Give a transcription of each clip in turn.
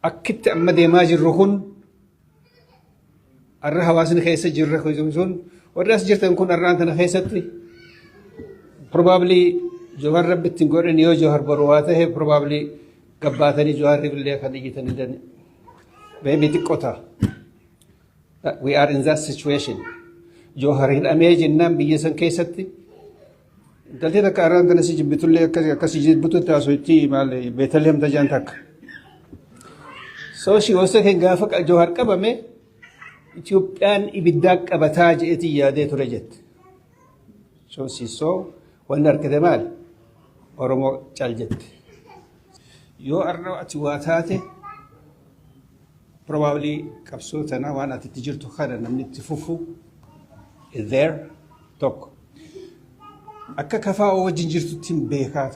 Akkitti amma deemaa jirru kun har'a hawaasni keessa jirra sun warri as jirtan kun har'aan tana keessatti probably Jawar rabbi ittiin godhan yoo Jawar boru waa tahe probably gabbaatanii Jawarri illee kan iyyitan hin danda'e. Maybe xiqqoo ta'a. We are in that situation. Jawar hidhamee jennaan biyya san keessatti intalti takka har'aan tana si jibbitullee akkasii jibbitu taasisu maal Beetalehem tajaan takka. So she was taken gaafa Jawar qabame Itoophiyaan ibiddaa qabataa je'eetiin yaadee ture jette. So she saw wanni argite maali? Oromoo cal jette. Yoo arra ati waa taate probably qabsoo tana waan ati itti jirtu kana namni itti fufu is there tokko. Akka kafaa'oo wajjin jirtutti hin beekaa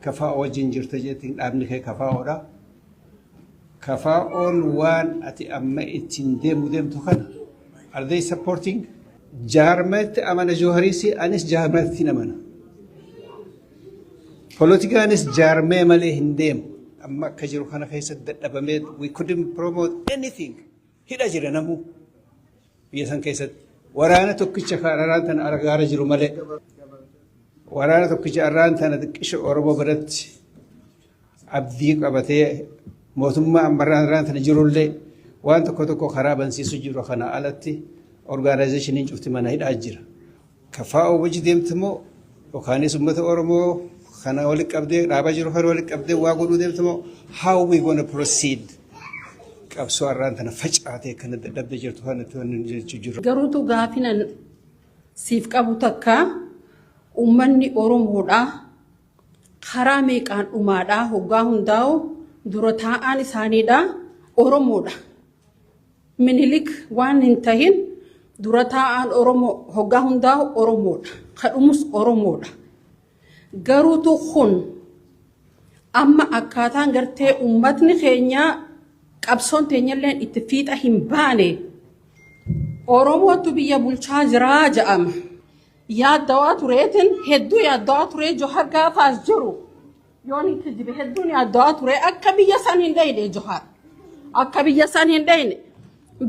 kafaa'oo wajjin jirta jettiin dhaabni kee kafaa'oodha. Kafaa'oon waan ati amma ittiin deemu deemtu kana are they supporting? Jaarmatti amana Jawhariisi anis jaarmatti amana. Politikaanis jaarmee malee hin deemu. Amma akka jiru kana keessatti dadhabamee we couldn't promote anything. Hidha jira namuu biyya san keessatti. Waraana tokkicha arraan tana argaara jiru malee. Waraana tokkicha arraan tana xiqqisha Oromoo biratti abdii qabatee mootummaa ammarraan tana jirullee waan tokko tokko karaa bansiisu jiru kana alatti organizationiin cufti mana hidhaa jira. Kafaa'oo wajji deemtu moo yookaanis uummata Oromoo kana walitti qabdee dhaabaa jiru kana walitti qabdee waa godhuu deemtu moo how we gonna proceed? Qabsoo arraan tana facaatee kana dadhabdee jirtu kana jechuu jiru. Garuutu gaafinan siif qabu takka uummanni Oromoodhaa karaa meeqaan dhumaadhaa hoggaa hundaa'u dura taa'aan isaaniidha Oromoodha. Minilik waan hin tahin dura taa'aan Oromoo hoggaa hundaa'u Oromoodha. Kadhumus Oromoodha. Garuutu kun amma akkaataan gartee uummatni keenya qabsoon teenyalleen itti fiixa hin baane Oromootu biyya bulchaa jiraa jedhama. Yaaddawaa tureetin hedduu yaaddawaa turee Johar gaafaas jiru. Yoon hin kijibe hedduun yaaddawaa ture akka biyya san hin dhayne Johar. Akka biyya san hin dhayne.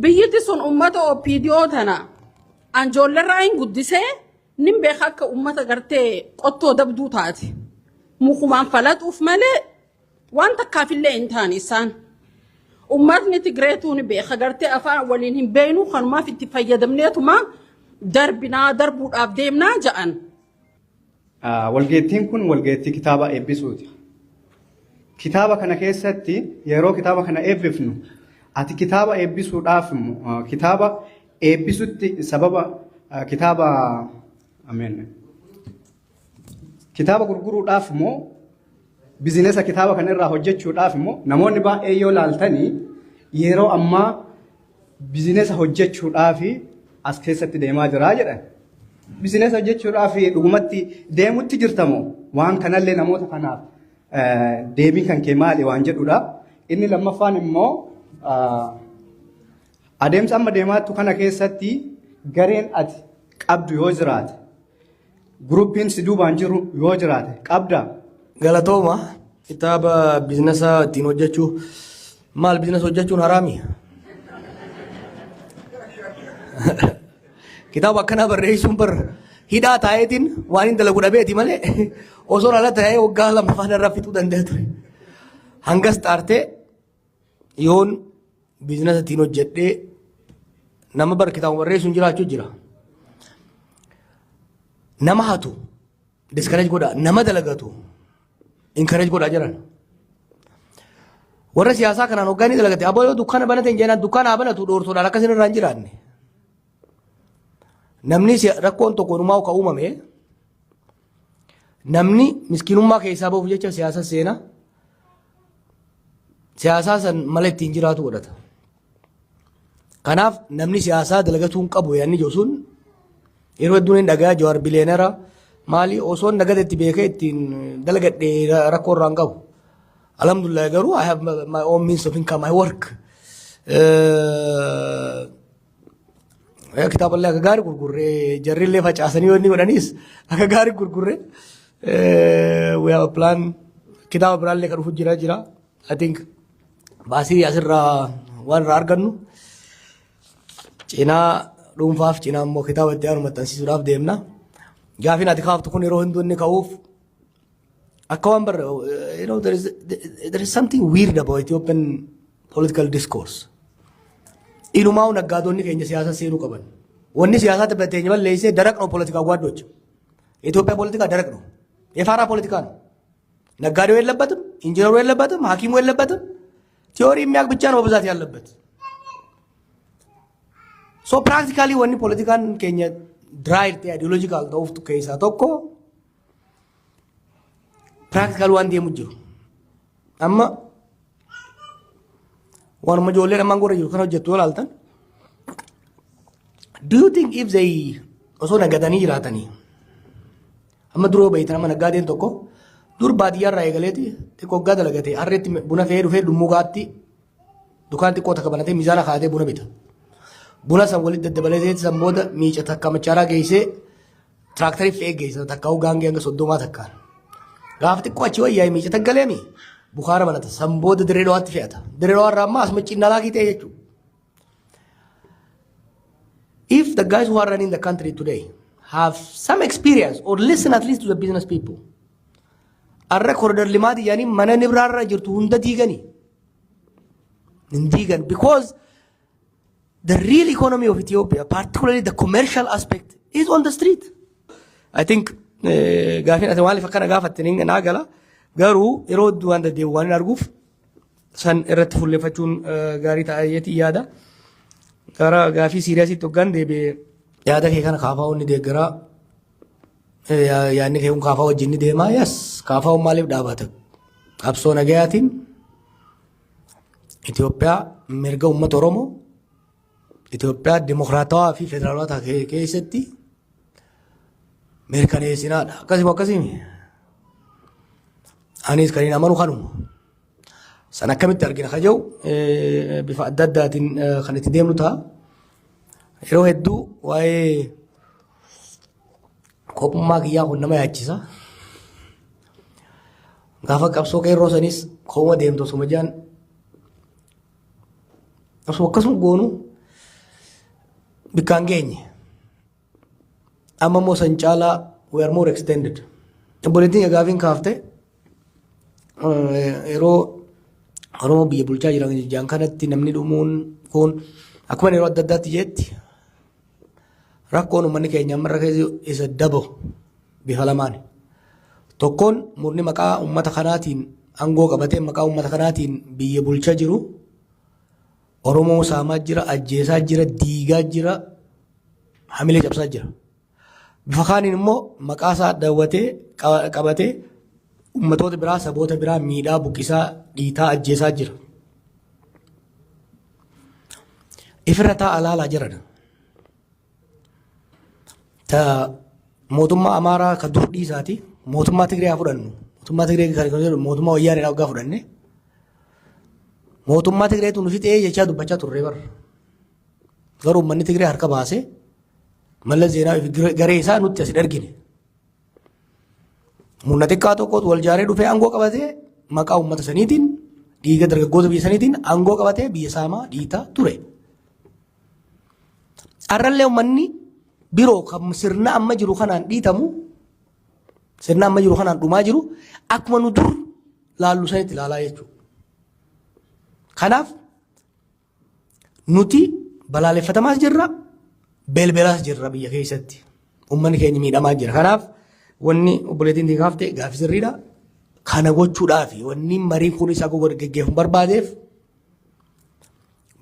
Biyyiti sun uummata OPDO tana anjoollerraa hin guddisee nin beeka akka uummata gartee qottoo dabduu taate. Mukumaan falaxuuf malee waan takkaafillee hin taane isaan. Uummatni Tigireetuu ni beeka gartee afaan waliin hin beeknu kanumaaf itti fayyadamneetuma darbinaa darbuudhaaf deemnaa ja'an. Walgeettiin kun walgeettii kitaaba eebbisuuti. Kitaaba kana keessatti yeroo kitaaba kana eebbifnu ati kitaaba eebbisuudhaaf kitaaba eebbisutti sababa kitaaba ameen kitaaba gurguruudhaaf immoo business kitaaba kana irraa hojjechuudhaaf immoo namoonni baay'ee yoo laaltanii yeroo ammaa business hojjechuudhaaf as keessatti deemaa jiraa jedhan. Business hojjechuudhaaf dhugumatti deemutti jirtamoo waan kanallee namoota kanaaf deebiin kan kee maali waan jedhudha. Inni lammaffaan immoo adeemsa amma deemaattu kana keessatti gareen ati qabdu yoo jiraate groupiin si duubaan jiru yoo jiraate qabda. Galatooma kitaaba business ittiin hojjechuu maal business hojjechuun haraami? Kitaaba akkanaa barreessuun bar hidhaa taa'eetiin waan hin dalagu dhabeeti malee osoo ala taa'ee waggaa 2 irraa fixuu danda'a ture. Hangas xaartee yoon business ittiin hojjedhee nama bar kitaaba barreessuun jiraachuu jira. Nama hatu discourage godha, nama dalagatu encourage godhaa jiran. Warra siyaasaa kanaan hoggaa inni dalagate aboo yoo dukkaana banate hin jennaan dukkaana haa banatu dhoortoodhaan akkasin irraa hin jiraanne. Namni rakkoon tokko numaa ka uumame namni miskiinummaa keessaa bahuuf jecha siyaasa seena siyaasaa san mala ittiin jiraatu godhata. Kanaaf namni siyaasaa dalagatuu hin qabu yaadni jiru sun yeroo hedduun hin dhagaa Jawaar billionaire maali osoo nagada itti beekee ittiin dalagadhe rakkoo irraa hin qabu. Alhamdulillah garuu I have my own means of income, I work. Kitaaballee akka gaarii gurgurree jarrillee facaasanii yoo inni godhanis akka gaarii gurgurree we have a plan, kitaaba biraallee kan dhufu jira. I think Baasii asirraa waan irraa argannu cinaa dhuunfaaf cinaa immoo kitaaba itti aanu maxxansiisuudhaaf deemna. Gaafiin ati kaaftu kun yeroo hunduu inni ka'uuf akka waan barra there is something weird about Ethiopian political discourse. Inumaa naggaadonni keenya siyaasa seenuu qaban. Wanni siyaasaa teenya balleessee ደረቅ ነው ፖለቲካ ጓዶች። የኢትዮጵያ ፖለቲካ ደረቅ ነው። የፋራ ፖለቲካ ነው። ነጋዴው የለበትም፣ ኢንጂነሩ የለበትም፣ ሐኪሙ የለበትም። Theory የሚያውቅ ብቻ ነው በብዛት ያለበት። So practically wanni poolitikaan keenya dry ta'e ideological ta'uuf keessaa tokko practical waan deemu jiru. Amma waanuma ijoolleen ammaan gorra jiru kan hojjettu yoo ilaaltan, do you think if they osoo naggadanii jiraatanii amma duroo beeytan, amma naggaadeen tokko dur baadiyyaarraa eegaleeti xiqqoo waggaa dalagate harreetti buna fe'ee dhufee dhummugaatti dukaan xiqqoo takka banatee miizaana kaatee buna bita. Buna san walitti daddabalatee san booda miica takka machaaraa geessee tiraaktarii fe'ee geessa takka gaangee hanga 30 takkaan. Gaafa xiqqoo achi wayyaa miica taggaleemi bukaara banata, san booda Dirree Dhawaatti fe'ata. Dirree Dhawaarraa ammaa asuma cinnalaakii ta'e jechuudha. If the guys who are running the country today have some experience or listen at least to the business people, arra corridor ልማት yaani mana nibraarra jirtu hunda diigani. Hin diigan because the real economy of Ethiopia, particularly the commercial aspect, is on the street. I think gaafiin ati maaliif akkana gaafatte ni naa gala, garuu yeroo hedduu waan deddeebi'u waan hin arguuf san irratti fuulleeffachuun gaarii ta'a jeetii yaada. Gara gaafii seriousitti hoggaan deebi'e, yaada kee kana kaafaa inni deeggaraa, yaadni kee kun kaafaa wajjin ni deemaa. Yes, kaafaa maaliif dhaabata? Qabsoo nagayaatiin Itoophiyaa mirga uummata Oromoo, Itoophiyaa dimokiraatawaa fi federaalawaa keessatti mirkaneessinaadha. Akkasuma akkasii anis kan hin amanu kanuma. San akkamitti argina ka jedhu bifa adda addaatiin kan itti deemnu ta'a. Yeroo hedduu waa'ee kophummaa kiyyaa kun nama yaachisa. Gaafa qabsoo qeerroo sanis kooma deemtu osuma jaan osuma akkasuma goonu bikkaan geenye. Amma immoo san caalaa we are more extended. Obboleettiin gaafiin kaafte yeroo Oromoo biyya bulchaa jiran jaan kanatti namni dhumuun kun akkuma yeroo adda addaatti jeetti, rakkoon uummanni keenya amma irra keessa isa dabo bifa lamaani. Tokkoon murni maqaa uummata kanaatiin aangoo qabatee maqaa uummata kanaatiin biyya bulchaa jiru Oromoo saamaa jira, ajjeesaa jira, diigaa jira, hamilee cabsaa jira. Bifa kaaniin immoo maqaa isaa daawwatee qabatee ummatoota biraa, saboota biraa miidhaa, buqqisaa, dhiitaa, ajjeesaa jira. Ifirra taa'aa laalaa jiran. Ta mootummaa Amaaraa ka dur dhiisaati, mootummaa Tigree haa fudhannu. Mootummaa Tigree kan jedhu mootummaa Wayyaanee waggaa fudhanne. Mootummaa Tigreetu nu fixee jechaa dubbachaa turre bara. Garuu uummanni Tigree harka baasee Mallas Zeenaawii fi garee isaa nutti as hin ergine. Humna xiqqaa tokkotu wal jaaree dhufee aangoo qabatee maqaa uummata saniitiin, dhiiga dargaggoota biyya saniitiin aangoo qabatee biyya saamaa dhiitaa ture. Arrallee uummanni biroo kan sirna amma jiru kanaan dhiitamu, sirna amma jiru kanaan dhumaa jiru, akkuma nu dur laallu sanitti ilaalaa jechuudha. Kanaaf nuti balaaleffatamaas jirra, belbelaas jirra biyya keessatti. Uummanni keenya miidhamaa jira. Kanaaf wanni obboleettiin kaafte gaaffii sirriidha. Kana gochuudhaaf wanni marii kunis akka geggeeffamu barbaadeef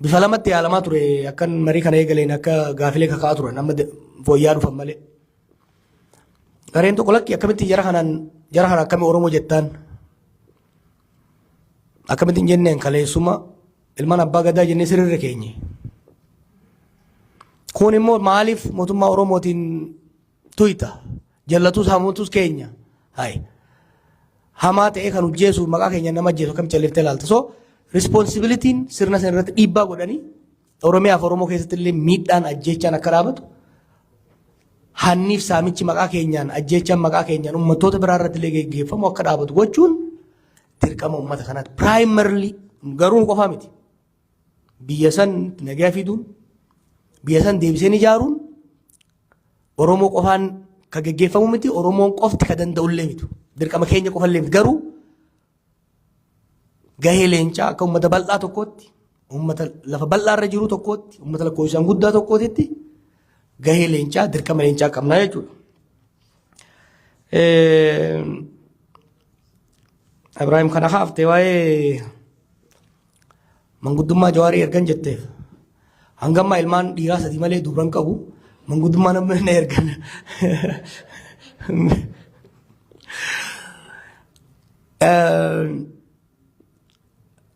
bifa lamatti yaalamaa ture, akkan marii kana eegaleen akka gaafilee kaka'aa turan amma fooyya'aa dhufan malee. Gareen tokko lakki, akkamitti jara kanaan, jara kana akkamii Oromoo jettaan, akkamitti hin jenneen, kaleessuma ilmaan abbaa gadaa jennee sirriirra keenye. Kun immoo maaliif mootummaa Oromootiin tuyta, jallatus hamuutus keenya hayi hamaa ta'ee kan hojjeesu maqaa keenya nama ajjeesu akkam calliftee ilaalta? So responsibilityn sirna sana irratti dhiibbaa godhanii Oromiyaaf Oromoo keessatti illee miidhaan ajjeechaan akka dhaabatu, hanniif saamichi maqaa keenyaan, ajjeechaan maqaa keenyaan uummattoota biraa irratti illee geggeeffamu akka dhaabatu gochuun dirqama uummata kanaati. Primarily Garuu nu qofaa miti. Biyya san nagaa fiduun, biyya san deebiseen ijaaruun Oromoo qofaan ka geggeeffamu miti, Oromoon qofti ka danda'ullee miti. Dirqama keenya qofallee miti. Garuu gahee leencaa akka uummata bal'aa tokkootti, uummata lafa bal'aa irra jiru tokkootti, uummata lakkoofsaan guddaa tokkootitti gahee leencaa, dirqama leencaa qabnaa jechuudha. Ibraahim kana haaftee waa'ee manguddummaa Jawaarii ergan jetteef hangammaa ilmaan dhiiraa sadii malee dubran qabu manguddummaa namni na ergan.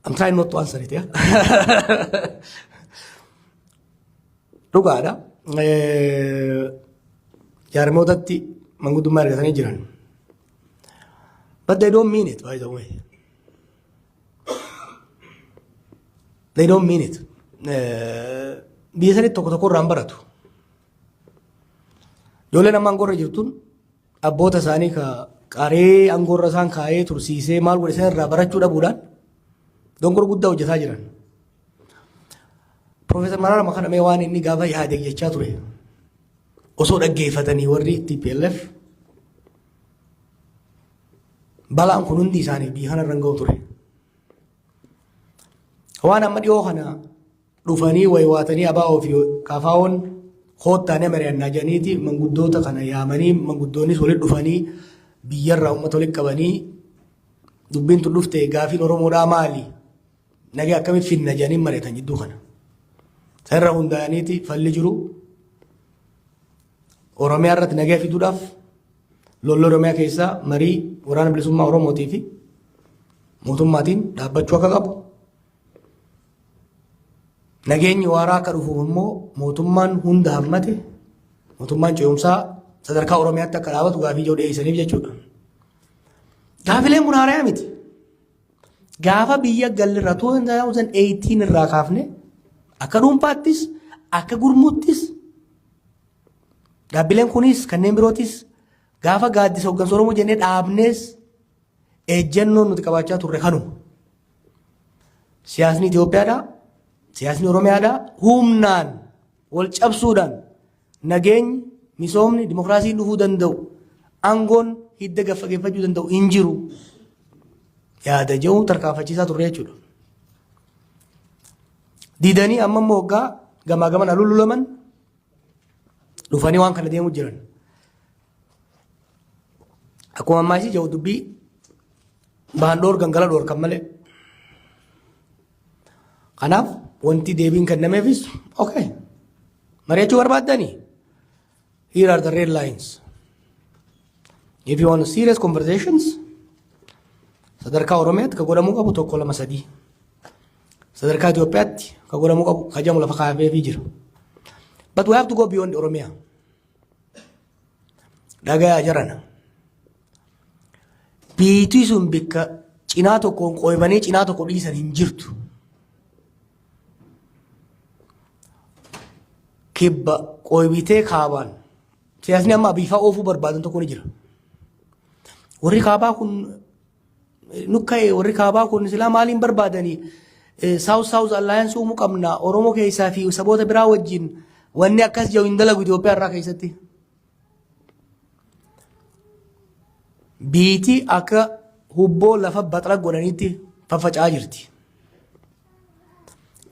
I'm trying not to answer it, yeah? Dhugaadha. Jaarmootatti manguddummaa ergatanii jiran. But they don't mean it, by the way. They don't mean it. Biyya sanitti tokko tokko irraa hin baratu. Ijoolleen amma aangoorra jirtuun abboota isaanii ka qaree aangoorra isaan kaa'ee tursiisee maal godhe isaan irraa barachuu dhabuudhaan dongora guddaa hojjetaa jiran. Profeesar Mararaa kana mee waan inni gaafa yaade jechaa ture osoo dhaggeeffatanii warri TPLF balaan kun hundi isaaniif biyya kana irra hin ga'u ture. Waan amma dhiyoo kana dhufanii waywaatanii ABO fi KFO'n koottaa nama mari'annaa jedhaniiti manguddoota kana yaamanii, manguddoonnis walitti dhufanii, biyyarraa uummata walitti qabanii, dubbiin tun dhufte, gaafiin Oromoodhaa maali, nagaa akkamitti finna jedhanii mari'atan jidduu kana. Sanirra hundaa'aniiti falli jiru Oromiyaa irratti nagaa fiduudhaaf lolli Oromiyaa keessaa marii Waraana Bilisummaa Oromootii fi mootummaatiin dhaabbachuu akka qabu. Nageenyi waaraa akka dhufuuf immoo mootummaan hunda hammate, mootummaan ce'umsaa sadarkaa Oromiyaatti akka dhaabatu gaafii ijoo dhiyeessaniif jechuudha. Gaafileen kun haarayaa miti. Gaafa biyya gallirraa 2018 irraa kaafne akka dhuunfaattis akka gurmuuttis dhaabbileen kunis kanneen birootis gaafa Gaaddisa Hooggansa Oromoo jennee dhaabnees ejjennoon nuti qabaachaa turre kanuma. Siyaasni Itoophiyaadhaa, siyaasni Oromiyaadhaa humnaan wal cabsuudhaan nageenyi, misoomni, dimokiraasiin dhufuu danda'u, aangoon hidda gaffageeffachuu danda'u hin jiru. Yaada jedhu tarkaanfachiisaa turre jechuudha. Diidanii amma immoo waggaa gamaa gaman alululaman dhufanii waan kana deemuu jiran. Akkuma ammaa isii jedhu dubbii bahan dhoorgan gala dhoorkan malee. Kanaaf wanti deebiin kennameefis, okay. Mari'achuu barbaaddanii, here are the red lines. If you want serious conversations, sadarkaa Oromiyaatti ka godhamuu qabu tokko, lama, sadii. Sadarkaa Itoophiyaatti ka godhamuu qabu ka jedhamu lafa kaafeefii jira. But we have to go beyond Oromiyaa. Dhagayaa jarana. Biitii sun bikka cinaa tokkoon qooybanii cinaa tokko dhiisan hin jirtu. Kibba qooybitee kaabaan siyaasni amma abiifaa oofuu barbaadan tokko ni jira. Warri kaabaa kun nukka'e, warri kaabaa kun silaa maaliin barbaadanii, South South Alliance uumuu qabna Oromoo keessaa fi saboota biraa wajjin, wanni akkas jiru hin dalagu Itoophiyaa irraa keessatti. Biitii akka hubboo lafa baxala godhaniitti faffaca'aa jirti.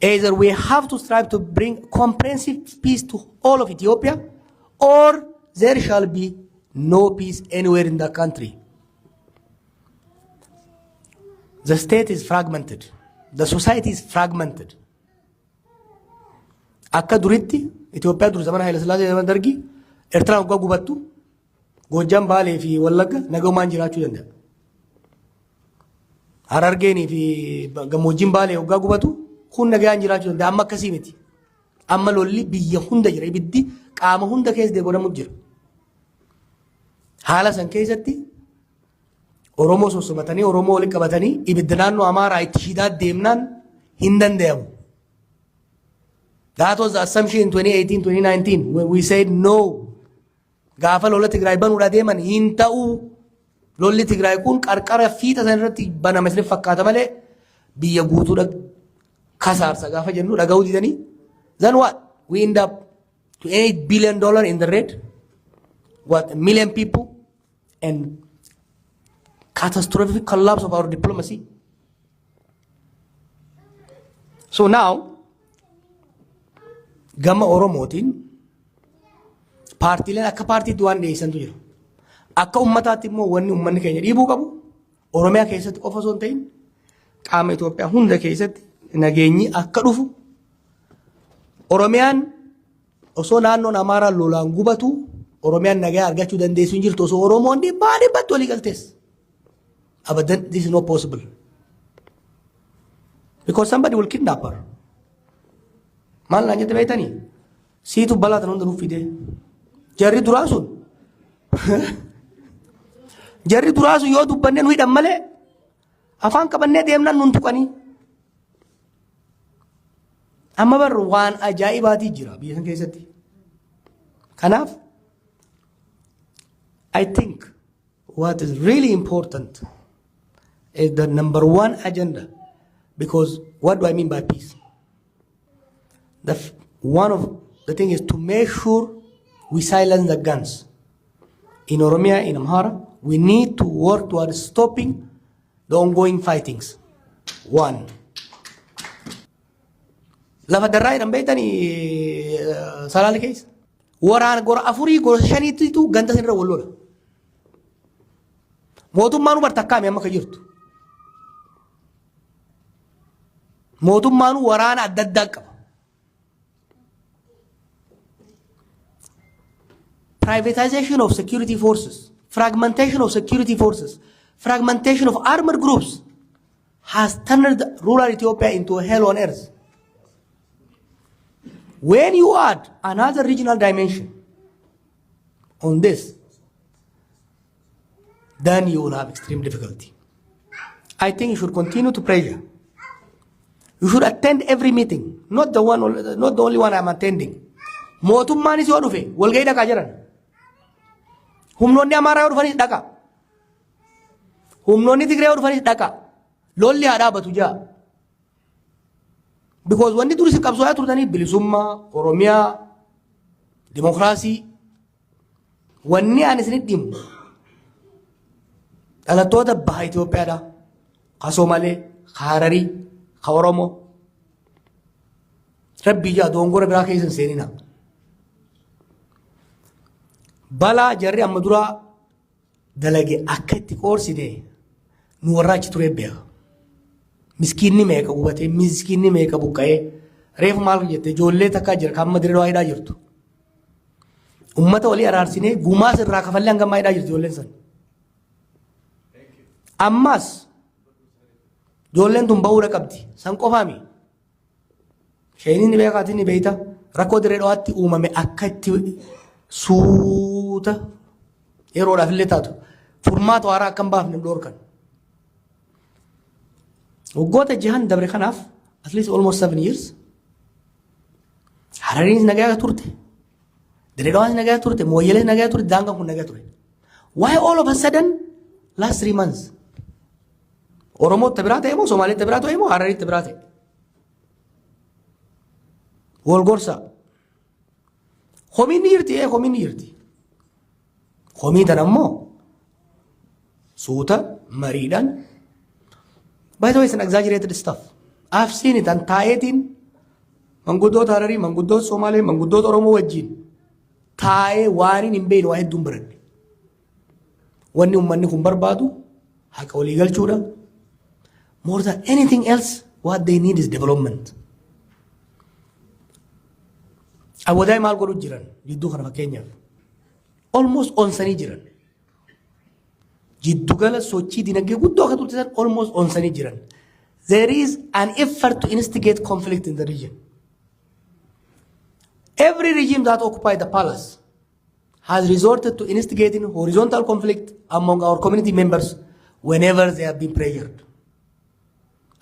Either we have to strive to bring comprehensive peace to all of Ethiopia or there shall be no peace anywhere in the country. The state is fragmented. The society is fragmented. Akka duritti Itoophiyaa dur zamana Haayila Sillaasee, zamana Dargii, Eertiraan waggaa gubattu Goojjam, Baalee fi Wallagga nagaumaan jiraachuu danda'a. Harargeenii fi gammoojjiin Baalee waggaa gubatu kun nagaan jiraachuu danda'a. Amma akkasii miti. Amma lolli biyya hunda jira. Ibiddi qaama hunda keessa godhamu jira. Haala san keessatti Oromoo sossobatanii, Oromoo walitti qabatanii ibidda naannoo Amaaraa itti shidaa deemnaan hin danda'amu. That was the assumption in 2018, 2019 when we said no. Gaafa lola Tigraay banuudha deeman hin ta'u. Lolli Tigraay kun qarqara fiixa san irratti baname isin fakkaata malee Biyya guutuudha kasaarsa gaafa jennu dhaga'uu didanii. Then what? We end up to $8 billion in the red. What? A million people and catastrophic collapse of our diplomacy. So now, gama Oromootiin paartiileen akka paartiitti waan dhiyeessantu jira. Akka ummataatti immoo wanni ummanni keenya dhiibuu qabu Oromiyaa keessatti qofa osoo hin ta'in qaama Itoophiyaa hunda keessatti nageenyi akka dhufu. Oromiyaan osoo naannoon Amaaraa lolaan gubatu Oromiyaan nagaa argachuu dandeessu hin jirtu osoo Oromoon dhibbaa dhibbatti walii galtees. Abadan, this is not possible. Because somebody will kidnap her. Maal naan jette beektanii? Siitu balaa tan hunda nuuf fide. Jarri duraa sun yoo dubbannee nu hidhan malee afaan qabannee deemnaan nun tuqanii. Amma bar waan ajaa'ibaatii jira biyya san keessatti. Kanaaf, I think what is really important is the number one agenda, because what do I mean by peace? One of the thing is to make sure we silence the guns. In Oromia, in Amhara, we need to work towards stopping the ongoing fightings. One. Lafa darraa jedhan beektanii Salaale keessa. Waraana gora afurii gora shaniitu ganda sanirra wal lola. Mootummaan hubar takkaami amma ka jirtu. Mootummaan waraana adda addaa qaba. Privatization of security forces, fragmentation of security forces, fragmentation of armed groups has turned rural Ethiopia into a hell on earth. When you add another regional dimension on this, then you will have extreme difficulty. I think you should continue to pressure. You should attend every meeting, not the one, not the only one I'm attending. Mootummaanis yoo dhufe walgahii dhaqaa jiran. Humnoonni Amaaraa yoo dhufanis dhaqa. Humnoonni Tigree yoo dhufanis dhaqa. Lolli haa dhaabatu jaa. Because wanni dur isin qabsooyaa turtanii bilisummaa, Oromiyaa, dimokiraasii. Wanni ani isinitti himu dhalattoota baha Itoophiyaadha. Ka Soomalee, ka Hararii, ka Oromoo. Rabbii jaa dongora biraa keessa hin seenina. Balaa jarri amma duraa dalage akka itti qoorsine nu warra achi turee beeka. Miskiinni meeqa gubatee, miskiinni meeqa buqqa'ee, reefu maal jette ijoollee takkaa jira kan amma dirree hidhaa jirtu. Ummata walii araarsinee gumaas irraa kafallee hanga ammaa hidhaa jirti ijoolleen san. Ammas ijoolleen tun bahuudha qabdi. San qofaami. Sheeniin ni beekaatiin ni beeyta. Rakkoo dirree dhawaatti uumame akka itti suuta yeroodhaaf illee taatu furmaata waaraa akka hin baafne dhoorkan. Waggoota jahan dabre kanaaf, at least almost 7 years, Harariinis nagaa turte. Dirree Dhawaanis nagaa turte. Mooyyalees nagaa turte. Daangaan kun nagaa ture. Why all of a sudden last 3 months? Oromootti biraa ta'e moo Somaaliitti biraa ta'e moo Harariitti biraa ta'e? Wal gorsa. Komiin ni jirti, komiin ni jirti. Komii tana immoo suuta mariidhaan. By the way, it's an exaggerated stuff. I've seen it and taa'eetiin manguddoota Hararii, manguddoota Somaalee, manguddoota Oromoo wajjin taa'ee waan hin beekne waa hedduun baradhe. Wanni uummanni kun barbaadu haqa walii galchuudha. More than anything else, what they need is development. Awwadaay maal godhu jiran jidduu kana fakkeenyaaf? Almost onsanii jiran. Jiddugala sochii dinagdee guddoo akka turte san almost onsanii jiran. There is an effort to instigate conflict in the region. Every regime that occupied the palace has resorted to instigating horizontal conflict among our community members whenever they have been pressured.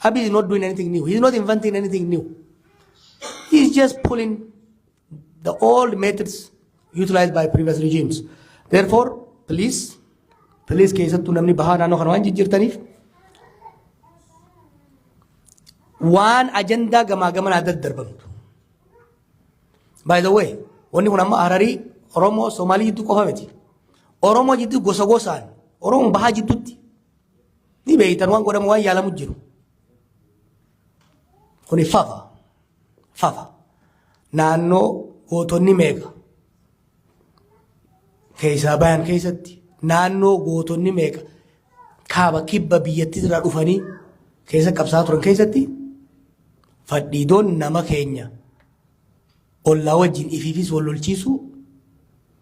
Abiy is not doing anything new. He's not inventing anything new. He's just pulling the old methods utilized by previous regimes. Therefore, please, please, keessattuu namni bahaa naannoo kana waan jijjiirtaniif Waan ajandaa gamaa gamanaa daddarbamtu. By the way, wanni kun amma Hararii, Oromoo, Somaalii jidduu qofa miti. Oromoo jidduu gosa gosaan, Oromoo bahaa jidduutti ni beeytan waan godhamu, waan yaalamu jiru. Kuni fafa. Fafa. Naannoo gootonni meeqa keessaa bayan keessatti, naannoo gootonni meeqa kaaba kibba biyyattii irraa dhufanii keessa qabsaa turan keessatti, fadhiidoon nama keenya ollaa wajjin ifiifis wal lolchiisu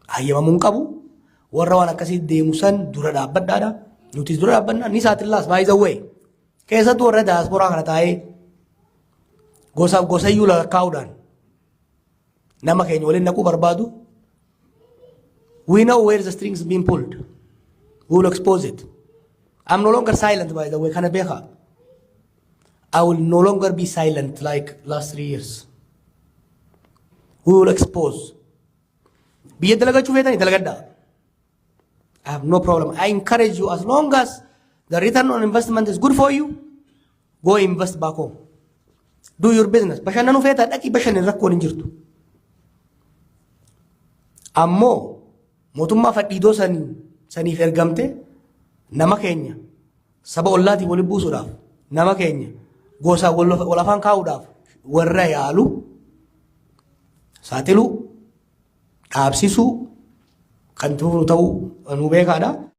hayyamamuu hin qabu. Warra waan akkasii deemu san dura dhaabbadhaadha. Nutis dura dhaabbannaa ni saaxillaas, by the way. Keessattuu warra daasporaa kana taa'ee gosaaf gosayyuu lakkaa'uudhaan nama keenya waliin naquu barbaadu. We know where the strings being pulled. We will expose it. I'm no longer silent, by the way. Kana beekaa. I will no longer be silent like last 3 years. We will expose. Biyya dalagachuu feetanii dalagadhaa. I have no problem. I encourage you, as long as the return on investment is good for you, go invest back home. Do your business. Bashannanuu feetaa dhaqii bashannan, rakkoon hin jirtu. Ammoo mootummaa fadhiidoo saniif ergamte nama keenya saba ollaatiin waliin buusuudhaaf, nama keenya gosa wal afaan kaa'uudhaaf warra yaalu saaxiluu, dhaabsisuu kan tufu ta'uu nu beekaadha.